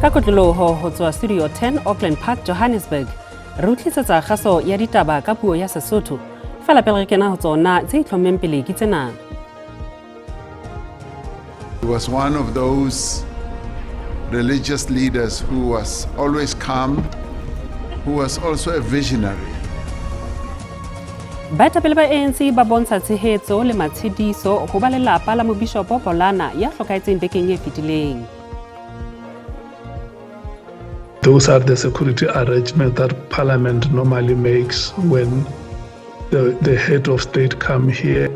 Ka kotloloho ho tswa Studio 10 Auckland Park, Johannesburg, re utlisetsa kgaso ya ditaba ka puo ya Sesotho. Fela pele re kena ho tsona tse itlhommeng pele ke tsena. He was one of those religious leaders who was always calm, who was also a visionary. Baetapele ba ANC ba bontsha tshehetso le matshediso ho ba lelapa la mobishopo Bolana ya hlokahetseng bekeng e fetileng. Those are the security arrangements that Parliament normally makes when the head of state come here.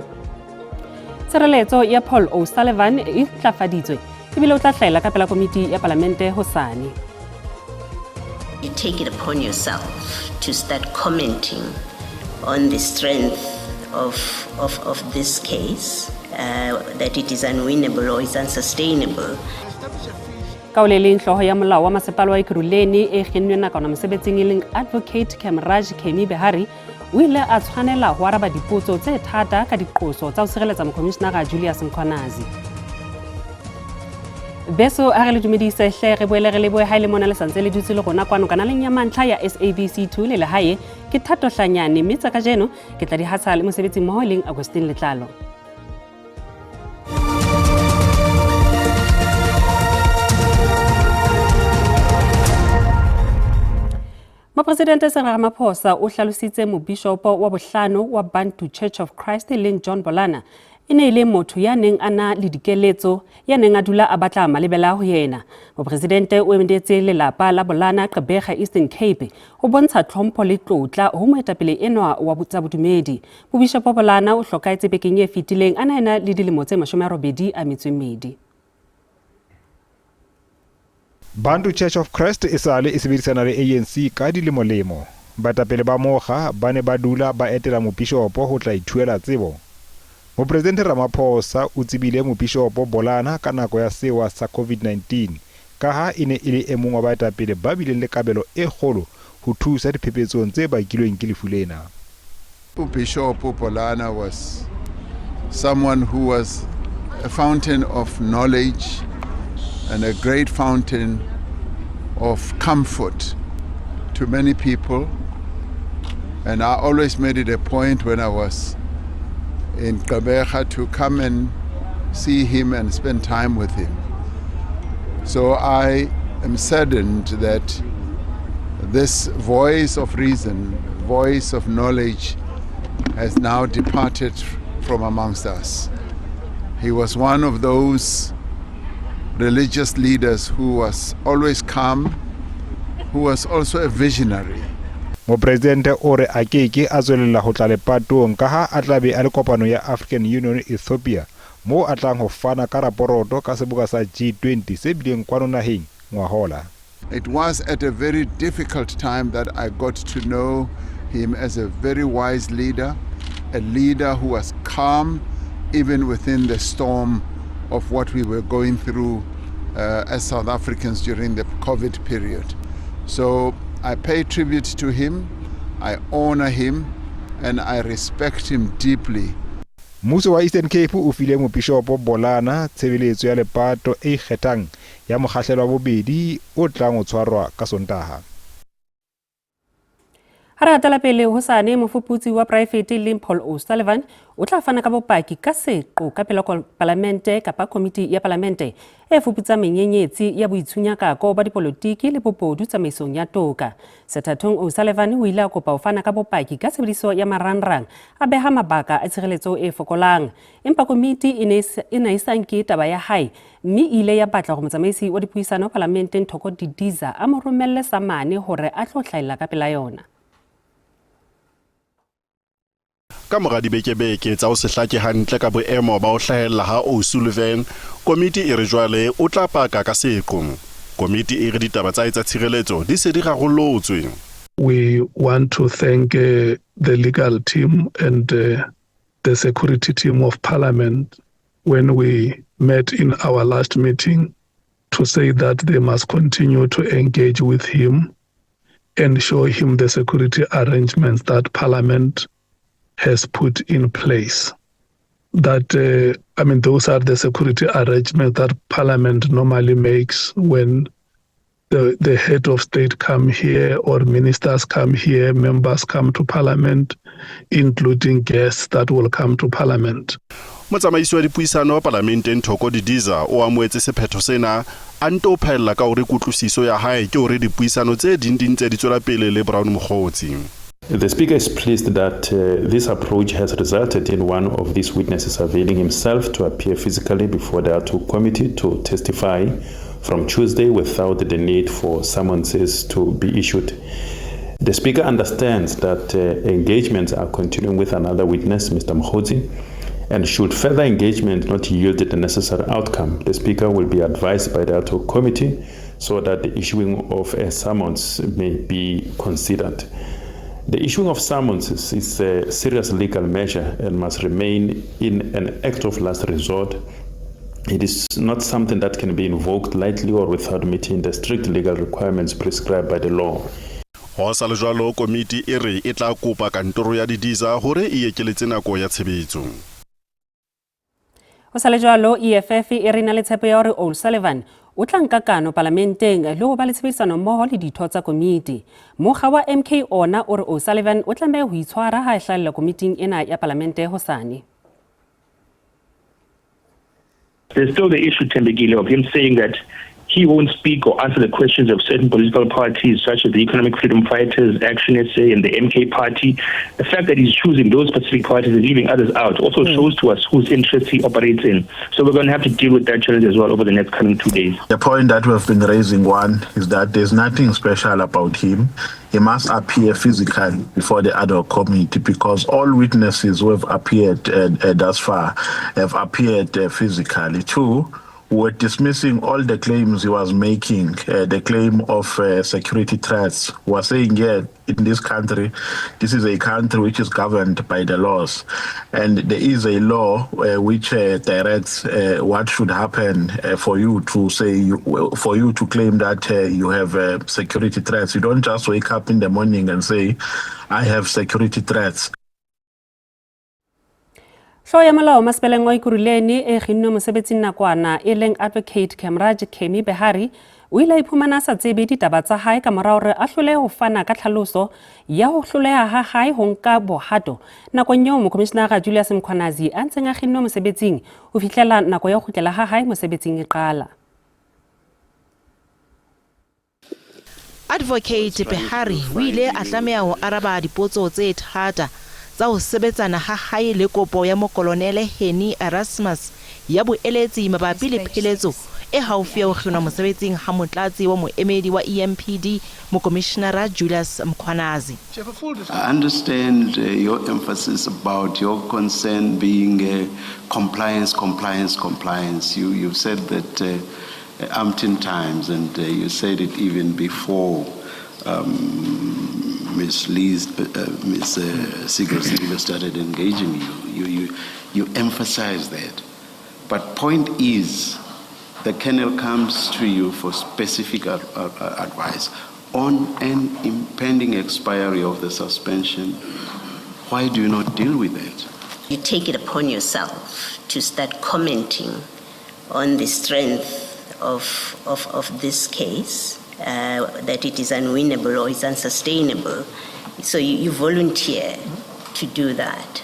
Tshireletso ya Paul O'Sullivan e ntlafaditswe ebile o tla hlahella ka pela komiti ya palamente hosane. You take it upon yourself to start commenting on the strength of this case, that it is unwinnable or is unsustainable. Ka o le leng hlooho ya molao wa masepala wa Ekurhuleni e kgennweng nakwana mosebetsing e leng Advocate Khemraj Kemi Behari o ile a tshwanela ho araba dipotso tse thata ka diqoso tsa ho sireletsa mokhomishenara Julius Mkhwanazi. Beso ha re le dumedise hle re boele re lebohe ha e le mona le santse le dutse le rona kwano kanaleng ya mantlha ya SABC 2 le lehae ke Thato Hlanyane mme tsa kajeno ke tla di hasa le mosebetsi mmoho e leng Augustine Letlalo. Mopresidente Cyril Ramaphosa o hlalositse mobishopo wa bohlano wa Bantu Church of Christ e leng John Bolana e ne e le motho ya neng a na le dikeletso ya neng a dula a batla malebela ho yena. Mopresidente o emedetse lelapa la Bolana Gqeberha Eastern Cape ho bontsha tlhompho le tlotla ho moetapele enwa wa tsa bodumedi. Mobishopo Bolana o hlokahetse bekeng e fetileng a na ena le dilemo tse 82. Bantu Church of Christ e sale e sebedisana le ANC ka dilemolemo. Baetapele ba mokga ba ne ba dula ba etela mobishopo ho tla ithuela tsebo. Mopresidente Ramaphosa o tsebile mobishopo Bolana ka nako ya sewa sa COVID-19 ka ha e ne e le e mong wa baetapele ba bileng le kabelo e kgolo ho thusa diphepetsong tse bakilweng ke lefu lena. Bishop Bolana was someone who was a fountain of knowledge and a great fountain of comfort to many people. And I always made it a point when I was in Gqeberha to come and see him and spend time with him. So I am saddened that this voice of reason, voice of knowledge, has now departed from amongst us. He was one of those religious leaders who was always calm, who was also a visionary. Mopresidente o re a keke a tswelella ho tla lepatong ka ha a tla be a le kopano ya African Union Ethiopia moo a tlang ho fana ka raporoto ka seboka sa G20 se bileng kwano naheng ngwahola. It was at a very difficult time that I got to know him as a very wise leader, a leader who was calm even within the storm of what we were going through as South Africans during the COVID period. So I pay tribute to him, I honor him, and I respect him deeply. Mmuso wa Eastern Cape o file mobishopo Bolana tshebeletso ya lepato e ikgethang ya mokgahlelo wa bobedi o tlang ho tshwarwa ka Sontaha. Ha re hatela pele hosane mofuputsi wa poraefete leng Paul O'Sullivan o tla fana ka bopaki ka seqo ka pela palamente kapa komiti ya palamente e fuputsang menyenyetsi ya boitshunyakako ba dipolotiki le bobodu tsamaisong ya toka. Sethathong O'Sullivan o ile a kopa ho fana ka bopaki ka tshebediso ya marangrang a beha mabaka a tshireletso e fokolang. Empa komiti e ne e sa nke taba ya hae mme e ile ya batla hore motsamaisi wa dipuisano palamenteng Thoko Didiza a mo romelle samane hore a tlo hlahella ka pela yona. Ka mora dibekebeke tsa ho se hlake hantle ka boemo ba ho hlahella ha O'Sullivan, komiti e re jwale o tla paka ka seqo. Komiti e re ditaba tsa etsa tshireletso di se di rarollotswe. We want to thank the legal team and the security team of Parliament when we met in our last meeting to say that they must continue to engage with him and show him the security arrangements that Parliament has put in place. That, those are the security arrangements that Parliament normally makes when the head of state come here or ministers come here, members come to parliament, including guests that will come to parliament. Motsamaisi wa dipuisano palamenteng Thoko Didiza o amohetse sephetho sena, a nto phaella ka hore kutlwisiso ya hae ke hore dipuisano tse ding di ntse di tswela pele le Brown Mogotsi. The Speaker is pleased that this approach has resulted in one of these witnesses availing himself to appear physically before the ad hoc committee to testify from Tuesday without the need for summonses to be issued. The Speaker understands that engagements are continuing with another witness, Mr. Mogotsi, and should further engagement not yield the necessary outcome, the Speaker will be advised by the ad hoc committee so that the issuing of a summons may be considered. The issuing of summonses is a serious legal measure and must remain in an act of last resort. It is not something that can be invoked lightly or without meeting the strict legal requirements prescribed by the law. Ho sa le jwalo, komiti e re e tla kopa kantoro ya Didiza hore e ekeletse nako ya tshebetso. Ho sa le jwalo, EFF e re na le tshepo ya hore O'Sullivan o tla nka kano palamenteng le ho ba le tshebedisano mmoho le ditho tsa komiti. Mokga wa MK ona o re O'Sullivan o tlameha ho itshwara ha e hlahella komiting ena ya palamente hosane. There's still the issue, Thembekile, of him saying that he won't speak or answer the questions of certain political parties such as the Economic Freedom Fighters, Action SA and the MK Party. The fact that he's choosing those specific parties and leaving others out also shows to us whose interests he operates in. So we're going to have to deal with that challenge as well over the next coming 2 days. The point that we've been raising, one, is that there's nothing special about him. He must appear physically before the ad hoc committee because all witnesses who have appeared thus far have appeared physically. Two, we're dismissing all the claims he was making, the claim of security threats. We're saying here in this country, this is a country which is governed by the laws. And there is a law which directs what should happen for you to say, for you to claim that you have security threats. You don't just wake up in the morning and say, I have security threats. Hlooho ya molao masepaleng wa Ekurhuleni e kginnwe mosebetsing nakwana e leng Advocate Khemraj Kemi Behari o ile a iphumana a sa tsebe ditaba tsa hae ka mora hore a hlolehe ho fana ka tlhaloso ya ho hloleha ha hae ho nka bohato nakong eo mokomishenara Julius Mkhwanazi a ntseng a kginnwe mosebetsing ho fihlela nako ya ho kgutlela ha hae mosebetsing e qala. Advocate Behari o ile a tlameha ho araba dipotso tse thata tsa ho sebetsana ha hae le kopo ya mokolonele Hennie Erasmus ya boeletsi mabapi le pheletso e haufi ya ho kginwa mosebetsing ha motlatsi wa moemedi wa EMPD mokomishenara Julius Mkhwanazi. I understand your emphasis about your concern being compliance, compliance, compliance. You've said that umpteen times, and you said it even before Ms. Ms. Seegers started engaging you. You emphasize that. But point is, the colonel comes to you for specific advice on an impending expiry of the suspension. Why do you not deal with it? You take it upon yourself to start commenting on the strength of this case, that it is unwinnable or it's unsustainable. So you volunteer to do that.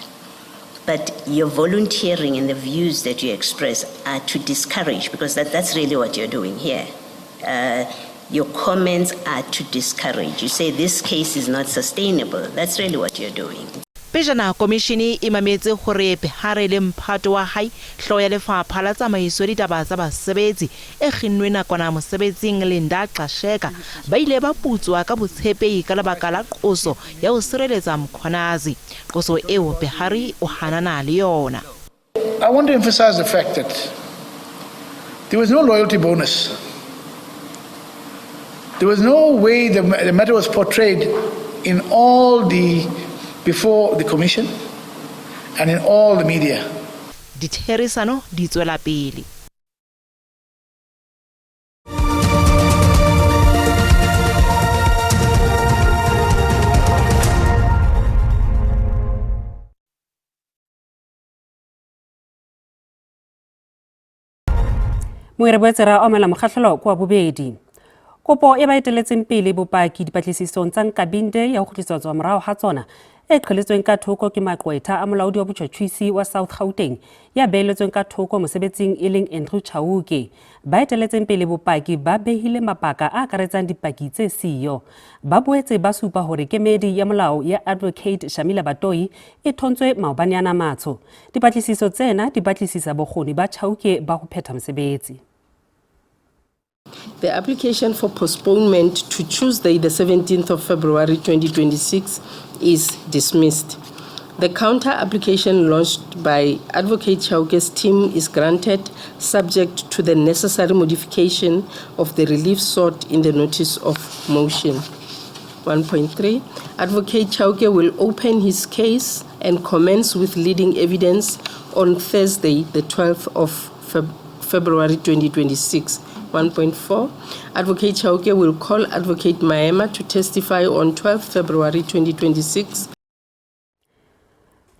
But your volunteering and the views that you express are to discourage, because that's really what you're doing here. Your comments are to discourage. You say this case is not sustainable. That's really what you're doing. Pejana komishini e mametse hore Behari le mphato wa hae hlooho ya lefapha la tsamaiso ya ditaba tsa basebetsi e kginnwe nakwana mosebetsing Linda Gxasheka ba ile ba putswa ka botshepehi ka lebaka la qoso ya ho sireletsa Mkhwanazi. Qoso eo Behari o hanana le yona. I want to emphasize the fact that there was no loyalty bonus. There was no way the matter was portrayed in all the before the commission and in all the media. Ditherisano di tswela pele. Moere boetse ra omela mokgahlelo kwa bobedi. Kopo e ba eteletseng pele bopaki dipatlisisong tsa Nkabinde ya ho kgutlisetswa morao ha tsona e qheletsweng ka thoko ke maqwetha a molaodi wa botjhotjhisi wa South Gauteng ya beeletsweng ka thoko mosebetsing e leng Andrew Chauke. Ba eteletseng pele bopaki ba behile mabaka a akaretsang dipaki tse siyo. Ba boetse ba supa hore kemedi ya molao ya Advocate Shamila Batohi e thontswe maobane ana matsho. Dipatlisiso tsena di batlisisa bokgoni ba Chauke ba ho phetha mosebetsi. The application for postponement to Tuesday, the 17th of February 2026, is dismissed. The counter application launched by Advocate Chauke's team is granted, subject to the necessary modification of the relief sought in the notice of motion. 1.3 Advocate Chauke will open his case and commence with leading evidence on Thursday, the 12th of February 2026. 1.4 Advocate Chauke will call Advocate Maema to testify on 12 February 2026.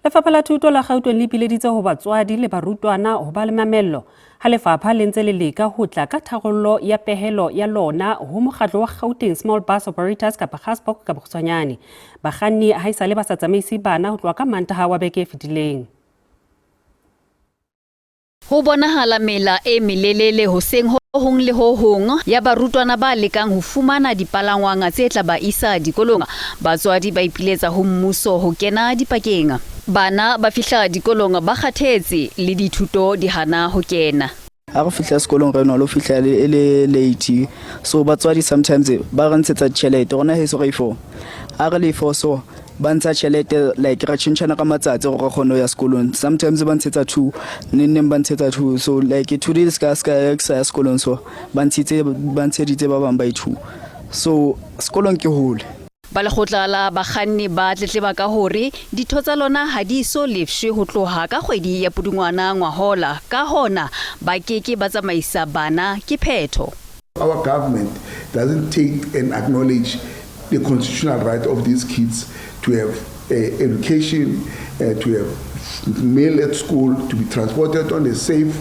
Lefapha la Thuto la Gauteng le ipileditse ho batswadi le barutwana ho ba le mamello ha lefapha le ntse le leka ho tla ka tharollo ya pehelo ya lona ho mokgatlo wa Gauteng Small Bus Operators kapa GASBOK ka bokgutshwanyane. Bakganni haesale ba sa tsamaise bana ho tloha ka Mantaha wa beke e fetileng. Ho bonahala mela e melelele hoseng ho hong le ho hong ya barutwana ba lekang ho fumana dipalangwang tse tla ba isa dikolong. Batswadi ba ipiletsa ho mmuso ho kena dipakeng. Bana ba fihla dikolong ba kgathetse le dithuto di hana ho kena. Ha re fihla sekolong re nwa lo fihla e le late, so batswadi sometimes ba re ntshetsa tjhelete rona heso re four. Ha re le four, so ba ntsha tjhelete, like re tjhentjhana ka matsatsi gore re kgone ho ya sekolong. Sometimes ba ntshetsa two, neng neng ba ntshetsa two. So like 2 days ka sa ya sekolong, so ba ntshitse, ba ntsheditse ba bang ba i-two, so sekolong ke hole. Ba lekgotla la bakganni ba tletleba ka hore ditho tsa lona ha di so lefshwe ho tloha ka kgwedi ya Pudungwana ngwahola, ka hona ba keke ba tsamaisa bana ke phetho. Our government doesn't take and acknowledge the constitutional right of these kids to have education, to have meal at school, to be transported on a safe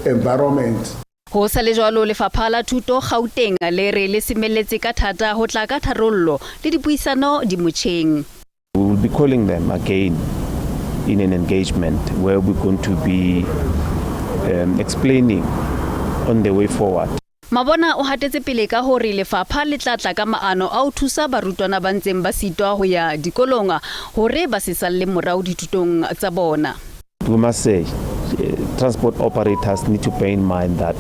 environment. Ho sa le jwalo, lefapha la thuto Gauteng le re le semelletse ka thata ho tla ka tharollo le dipuisano di motjheng. We will be calling them again in an engagement where we're going to be explaining on the way forward. Mabona o hatetse pele ka hore lefapha le tla tla ka maano a ho thusa barutwana ba ntseng ba sitwa ho ya dikolong hore ba se salle morao dithutong tsa bona. We must say transport operators need to bear in mind that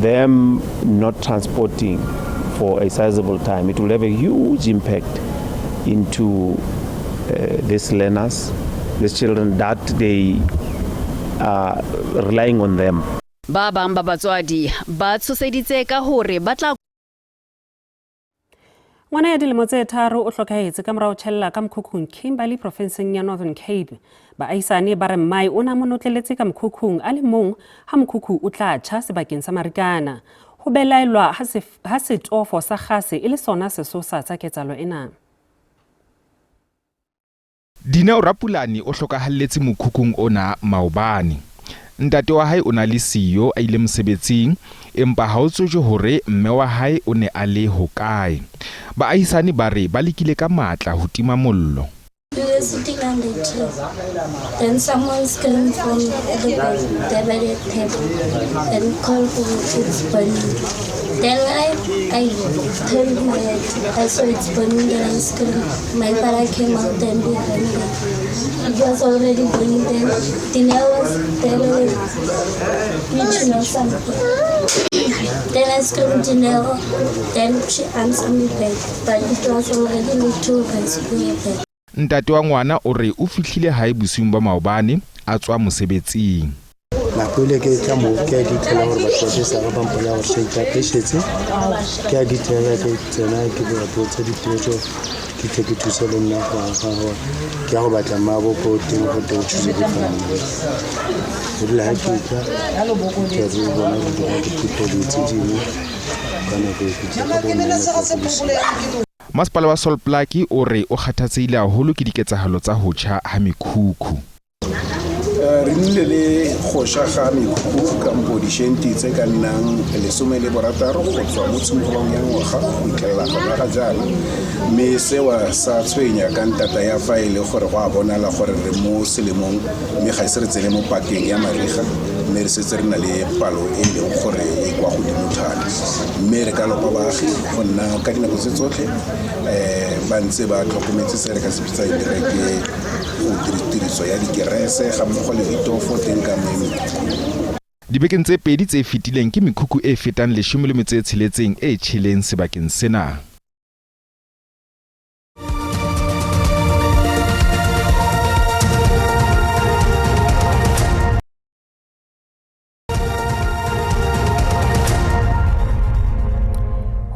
them not transporting for a sizable time, it will have a huge impact into these learners, these children that they are relying on them. Ba bang ba batswadi ba tshoseditse ka hore ba tla Ngwana ya dilemo tse 3 o hlokahetse ka mora ho tjhella ka mokhukhung Kimberley profinseng ya Northern Cape. Baahisane ba re mmae o ne a mo notleletse ka mokhukhung a le mong ha mokhukhu o tla tjha sebakeng sa Marikana. Ho belaelwa ha setofo sa kgase e le sona sesosa sa ketsahalo ena. Dineo Rapulani o hlokahalletse mokhukhung ona maobane. Ntate wa hae o na le siyo, a ile mosebetsing, empa ha o tsejwe hore mme wa hae o ne a le hokae. Baahisane ba re ba lekile ka matla ho tima mollo. We were sitting on the tree. Then someone screamed from the back, the table, and called for it's burning. Then when I turned my head, I saw it's burning, then I screamed. My father came out and behind me. It was already burning then. Dineo was there with reaching or something. Then I screamed Dineo. Then she answered me back, but it was already the two of us who were there. Ntate wa ngwana o re o fihlile hae bosiung ba maobane a tswa mosebetsing. Nako ile ke tla moo, ke a dithela gore batho ba besaka ba mpona gore shake ya ka e šetse. Ke a dithela, ke tsena, ke ba botsa dipotso, ke tle ke thuse le nna go aga gore ke ya go batla mabo ko teng go teng thuse ke family. Ebile ga ke tla ke re bona re dira diphutho dilo tse dingwe ka nako e fitlha ka bo 9 o'clock bosigo. Masepala wa Sol Plaatje o re o kgathatsehile haholo ke diketsahalo tsa ho tjha ha mekhukhu. Re nnile le go sha ga mekhukhu kampo dišenti tse ka nnang 16 go tswa mo tshimologong ya ngwaga go fitlhelela gona ga jaana, mme sewa sa tshwenya ka ntata ya fa e le gore go a bonala gore re mo selemong mme ga ise re tsene mo pakeng ya mariga, mme re setse re na le palo e e leng gore e kwa godimo thata. Mme re ka lopa baagi go nna ka dinako tse tsotlhe ba ntse ba tlhokometse se re ka se bitsang re ke go tiriso ya dikerese ga mmogo le ditofo teng ka mo mekhukhu. Dibekeng tse pedi tse fetileng ke mekhukhu e fetang 16 e tjheleng sebakeng sena.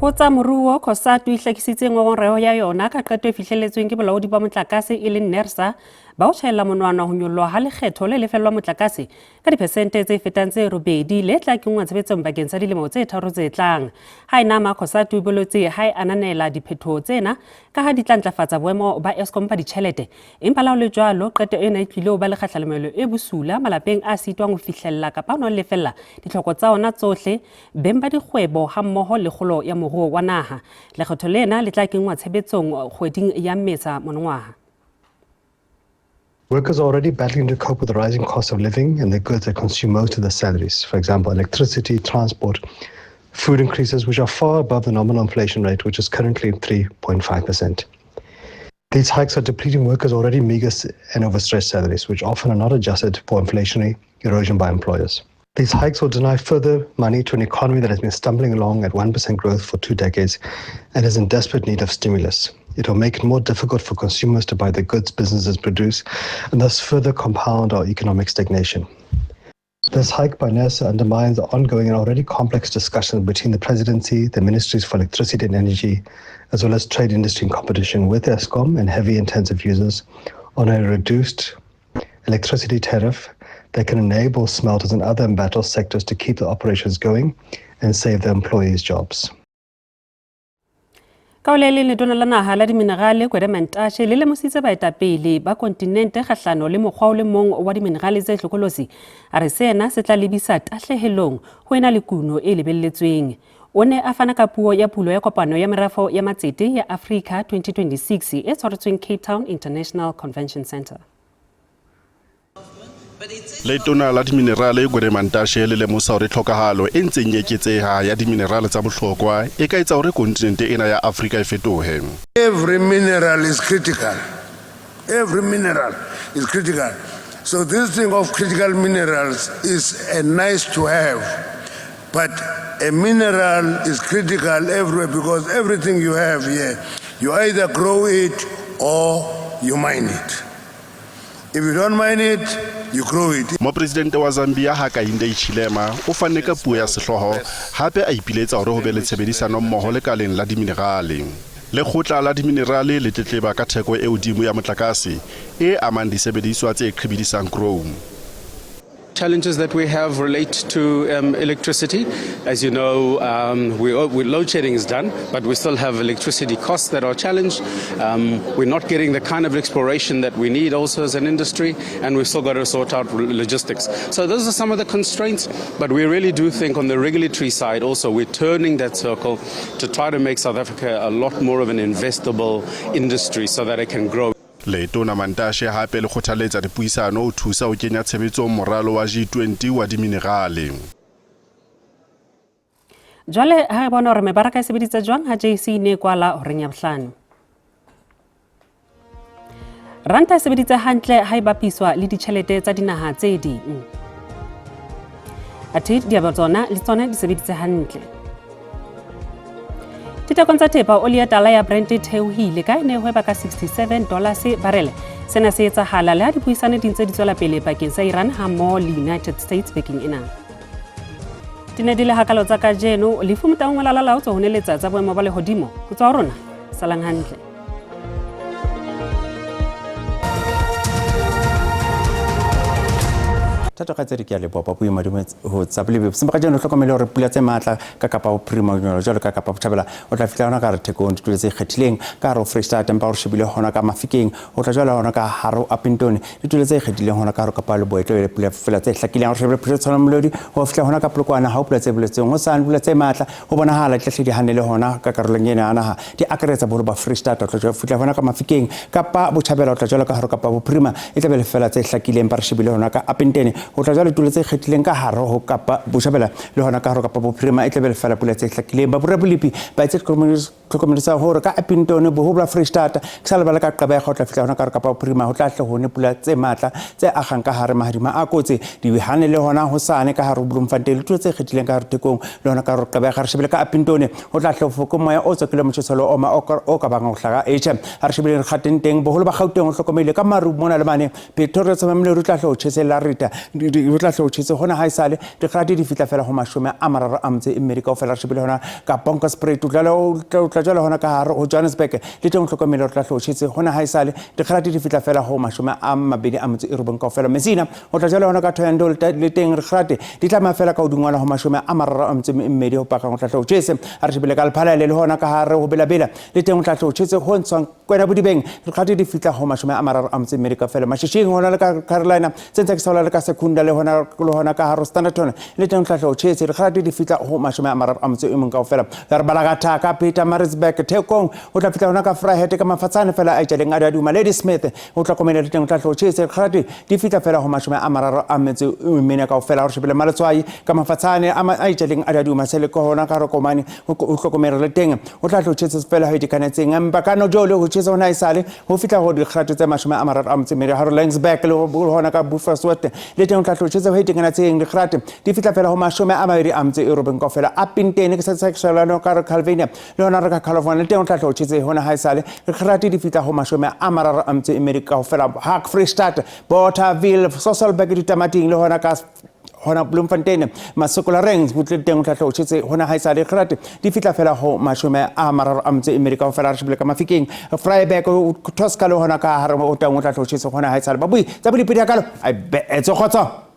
Ho tsa moruo, COSATU e hlakisitse ngongoreho ya yona ka qeto e fihlelletsweng ke bolaodi ba motlakase e leng NERSA ba ho tjhaella monwana ho nyollwa ha lekgetho le lefellwa motlakase ka diphesente tse fetang tse 8 le tla kenngwa tshebetsong bakeng sa dilemo tse 3 tse tlang. Ha e nama, COSATU e boletse ha e ananela diphetoho tsena ka ha di tla ntlafatsa boemo ba Eskom ba ditjhelete. Empa la ho le jwalo, qeto ena e tlile ho ba le kgahlamelo e bosula malapeng a sitwang ho fihlella kapa ho lefella ditlhoko tsa ona tsohle, beng ba dikgwebo hammoho le kgolo ya moruo wa naha. Lekgetho lena le tla kenngwa tshebetsong kgweding ya Mmesa monongwaha. Workers are already battling to cope with the rising cost of living and the goods that consume most of their salaries. For example, electricity, transport, food increases, which are far above the nominal inflation rate, which is currently 3.5%. These hikes are depleting workers' already meager and overstretched salaries, which often are not adjusted for inflationary erosion by employers. These hikes will deny further money to an economy that has been stumbling along at 1% growth for 2 decades and is in desperate need of stimulus. It will make it more difficult for consumers to buy the goods businesses produce and thus further compound our economic stagnation. This hike by NERSA undermines the ongoing and already complex discussions between the presidency, the ministries for electricity and energy, as well as trade, industry and competition with Eskom and heavy intensive users on a reduced electricity tariff that can enable smelters and other embattled sectors to keep the operations going and save their employees' jobs. Ka ho le leng, letona la naha la diminerale Gwede Mantashe le lemositse baetapele ba kontinente kgahlano le mokgwa o le mong wa diminerale tse hlokolosi. A re sena se tla lebisa tahlehelong ho ena le kuno e lebelletsweng. O ne a fana ka puo ya pulo ya kopano ya merafo ya matsete ya Africa 2026 e tshwaretsweng Cape Town International Convention Centre. Letona la diminerale Gwede Mantashe le lemosa hore tlhokahalo e ntseng e eketseha ya diminerale tsa bohlokwa e ka etsa hore kontinente ena ya Afrika e fetohe. Every mineral is critical. Every mineral is critical. So this thing of critical minerals is a nice to have, but a mineral is critical everywhere because everything you have here, you either grow it or you mine it. If you don't mine it, you grow it. Mopresidente wa Zambia Hakainde Hichilema o fanne ka puo ya sehlooho hape a ipiletsa hore ho be le tshebedisano mmoho lekaleng la diminerale. Lekgotla la diminerale le tletleba ka theko e hodimo ya motlakase e amang disebediswa tse qhibidisang chrome. Challenges that we have relate to electricity. As you know, load shedding is done, but we still have electricity costs that are challenged. We're not getting the kind of exploration that we need also as an industry, and we've still got to sort out logistics. So those are some of the constraints, but we really do think on the regulatory side also we're turning that circle to try to make South Africa a lot more of an investable industry so that it can grow. Letona Mantashe hape le kgothaletsa dipuisano ho thusa ho kenya tshebetsong moralo wa G20 wa diminerale. Jwale ha re bona hore mebaraka e sebeditse jwang ha JSE ne e kwala horeng ya bohlano. Ranta e sebeditse hantle ha e bapiswa le ditjhelete tsa dinaha tse ding. Athe diabo tsona le tsona di sebeditse hantle. Dithekong tsa thepa, oli ya tala ya Brent e theohile ka e ne hweba ka $67 barele. Sena se etsahala le ha dipuisano di ntse di tswela pele pakeng sa Iran ha mmoho le United States bekeng ena. Di ne di le hakalo tsa kajeno, Lefu Motaung wa Lalala o tswa ho neletsa tsa boemo ba lehodimo. Ho tswa ho rona, salang hantle. Thato kgaitsedi, ke a leboha. Papu madume ho tsa bolebe sempa kajeno. Hlokomele hore pula tse matla ka Kapa Bophirima jwalo ka Kapa Botjhabela o tla fihla hona ka re Thekong, ditulo tse ikgethileng ka hare ho Freistata, empa o re shebile hona ka Mafikeng, ho tla jwalo hona ka hare ho Upington, ditulo tse ikgethileng hona ka hare Kapa Leboya e tlo pula fela tse hlakileng. Re shebile Phutho tshwana molodi ho fihla hona ka Polokwane, ha ho pula tse boletsweng hosane. Pula tse matla ho bonahala di tlahle di hanele hona ka karolong ena ya naha, di akaretsa boholo ba Freistata, o tla fihla hona ka Mafikeng. Kapa Botjhabela o tla jwalo ka hare Kapa Bophirima e tla be le fela tse hlakileng, ba re shebile hona ka Upington, ho tla jwalo tulo tse ikgethileng ka hare ho Kapa Botjhabela le hona ka hare Kapa Bophirima e tla be le fela pula tse hlakileng. Ba borabolipi ba etse tlhokomediso hore ka Upington, boholo ba Freistata, ke sa lebala ka Gqeberha, o tla fihla hona ka hare Kapa Bophirima, ho tla hle hone pula tse matla tse agang ka hare mahadima a kotsi di hane le hona hosane ka hare ho Bloemfontein, ditulo tse ikgethileng ka hare Thekong le hona ka hare Gqeberha. Re shebile ka Upington, ho tla hle ho moya o tswakile motjheso le oma o ka bang ho hlaha h. Ha re shebile re kgateng teng, boholo ba Gauteng ho hlokomehile ka maru mona le mane. Pretoria tshwamamile, re tla hle ho tjhese la rita, ho tla hle ho tjhese hona ha esale dikgati di fihla fela ho 32 kaofela. Re shebile hona ka Bronkhorstspruit, o tla jwalo hona ka hare ho Johannesburg le teng ho hlokomele re tla hle ho tjhese hona ha esale dikgati di fihla fela ho 29 kaofela. Messina, ho tla jwalo hona ka Thohoyandou le teng dikgati di tlameha fela ka hodingwana ho 32 ho pakang ho tla hle ho tjhese. Ha re shebile ka Lephalale le hona ka hare ho Belabela le teng ho tla hle ho tjhese ho ntshwang kwena bodibeng, dikgati di fihla ho 32 kaofela. Mashishing hona le ka Carolina tse ntse ke sa le ka Secunda le hona ka hare Standerton le teng ho tla hle ho tjhese, dikgati di fihla ho 31 kaofela. Re bala ka thaka Pietermaritzburg, Thekong, ho tla fihla hona ka Vryheid ka mafatshane fela a itjaleng a diaduma. Ladysmith ho hlokomele le teng ho tla hle ho tjhese, dikgati di fihla fela ho 34 kaofela. Re shebile Maletswai ka mafatshane a itjaleng a diaduma se le ka hona ka Rokomane, ho hlokomele le teng ho tla hle ho tjhese fela ho itekanetseng, empa ka nojole ho tjhese hona esale ho fihla ho dikgato tse 34. Hare Laingsburg le hona ka Buffelsworth le teng ho tla hle ho tjhese ho itekanetseng, dikgato di fihla fela ho 29 kaofela. Upington ke sa ka re Calvinia le hona re ka California le teng ho tla hle ho tjhese hona ha esale dikgato di fihla ho 32 kaofela. Hak Freistata, Bothaville, Sasolburg, ditamating le hona ka hona Bloemfontein, Masokolareng ho tle teng ho tla hle ho tjhese hona ha esale dikgati di fihla fela ho 34 kaofela. Re shebile ka Mafikeng, Vryburg, Tosca le hona ka hare ho teng ho tla hle ho tjhese hona ha esale. Babui tsa bolipedi ya kalo a etse kgotso.